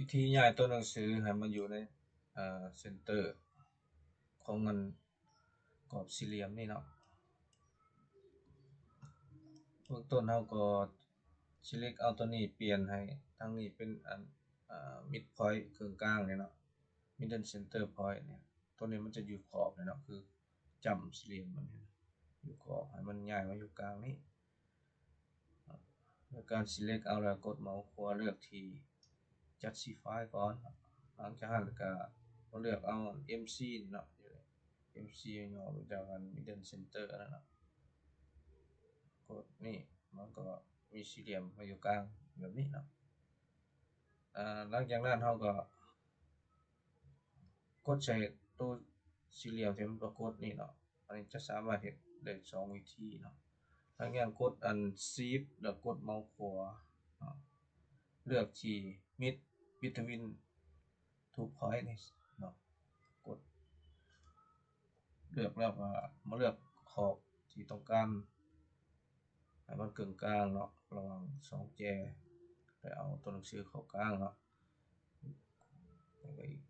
ວິທີຍ້າຍຕົວໜັງສືໃຫ້ມັນຢູ່ໃນ ເອີ ເຊັນເຕີຂອງອັນກອບສີ່ຫຼ່ຽມນີ້ເນາະ. ເບື້ອງຕົ້ນເຮົາກໍ select ເອົາຕົວນີ້ ປ່ຽນໃຫ້ທາງນີ້ເປັນອັນ ເອີ mid point ເຄິ່ງກາງນີ້ເນາະ, middle center point ນີ້. ຕົວນີ້ມັນຈະຢູ່ຂອບນີ້ເນາະ ຄືຈ້ຳສີ່ຫຼ່ຽມມັນນີ້ ຢູ່ຂອບ, ໃຫ້ມັນຍ້າຍມາຢູ່ກາງນີ້. ໂດຍການ select ເອົາແລ້ວກົດເມົາສ໌ຂວາເລືອກທີ່ justify ກ່ອນ. ຫຼັງຈາກນັ້ນກໍມາເລືອກເອົາ M C ນີ້ເນາະ, M C ຫຍໍ້ມາຈາກອັນ middle center ນັ້ນເນາະ. ກົດນີ້ ມັນກໍມີສີ່ຫຼ່ຽມມາຢູ່ກາງແບບນີ້ເນາະ. ອາ ຫຼັງຈາກນັ້ນເຮົາກໍກົດໃສ່ໂຕສີ່ຫຼ່ຽມທີ່ມັນປາກົດນີ້ເນາະ. ອັນນີ້ຈະສາມາດເຮັດໄດ້ສອງວິທີເນາະ. ຫຼັງຈາກນັ້ນກົດອັນ Shift ແລ້ວກົດເມົາສ໌ຂວາເນາະ, ເລືອກທີ່ Mid Between Two Point ນີ້ເນາະ, ກົດ ເລືອກແລ້ວກໍມາເລືອກຂອບທີ່ຕ້ອງການໃຫ້ມັນເຄິ່ງກາງເນາະ ລະຫວ່າງສອງແຈ ແລ້ວເອົາຕົວໜັງສືເຂົ້າກາງເນາະ. ແລ້ວກໍອີກ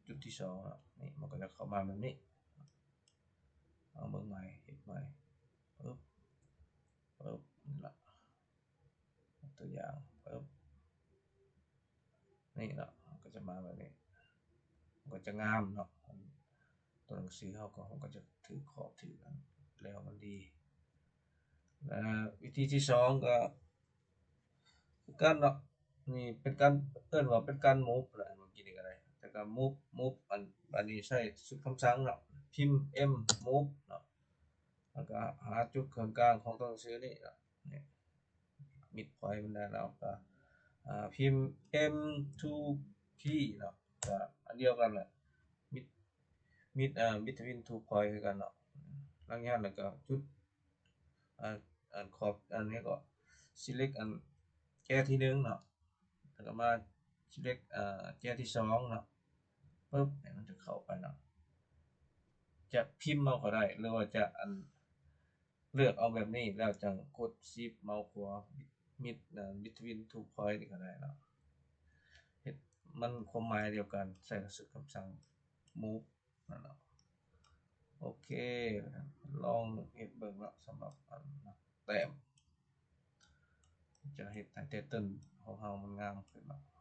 ຈຸດທີສອງເນາະ, ນີ້ມັນກໍຈະເຂົ້າມາແບບນີ້. ເອົາເບິ່ງໃໝ່ ເຮັດໃໝ່ ປຶບ ປຶບ ນີ້ລະ ຕົວຢ່າງ ປຶບ ນີ້ເນາະ, ມັນກໍຈະມາແບບນີ້ ມັນກໍຈະງາມເນາະ. ຕົວໜັງສືເຮົາກໍ ມັນກໍຈະຖືກຂອບຖືກອັນ ແລ້ວມັນດີ. ແລະ ວິທີທີສອງກໍຄືກັນເນາະ, ນີ້ເປັນການ ເອີ້ນວ່າເປັນການ move ແຫຼະ ເມື່ອກີ້ນີ້ກໍໄດ້ ແຕ່ກໍ move move ອັນ ບາດນີ້ໃຊ້ຊຸດຄຳສັ່ງເນາະ, ພິມ M move ເນາະ, ແລ້ວກໍຫາຈຸດເຄິ່ງກາງຂອງຕົວໜັງສືນີ້ເນາະ. ນີ້ mid point ມັນໄດ້ແລ້ວ ກໍ ອາ ພິມ M two P ເນາະ, ກໍອັນດຽວກັນແຫຼະ mid mid ເອີ between two point ຄືກັນເນາະ. ຫຼັງຈາກນັ້ນແລ້ວກໍຈຸດ ອັນ ອັນຂອບ ອັນນີ້ກໍ select ອັນແຈທີໜຶ່ງເນາະ, ແລ້ວກໍມາ select ເອີ ແຈທີສອງເນາະ. ປຶບ ໃຫ້ມັນຈະເຂົ້າໄປເນາະ, ຈະພິມເອົາກໍໄດ້ ຫຼືວ່າຈະອັນ ເລືອກເອົາແບບນີ້ ແລ້ວຈັ່ງກົດ Shift ເມົາສ໌ຂວາ Mid ເອີ Between Two Point ນີ້ກໍໄດ້ເນາະ. ເຮັດ ມັນຄວາມໝາຍດຽວກັນ ໃຊ້ກັບຊຸດຄຳສັ່ງ move ນັ້ນເນາະ. ໂອເຄ ລອງເຮັດເບິ່ງເນາະ ສຳລັບອັນແຕ້ມ ຈະເຮັດໃຫ້ title ຂອງເຮົາມັນງາມຂຶ້ນເນາະ.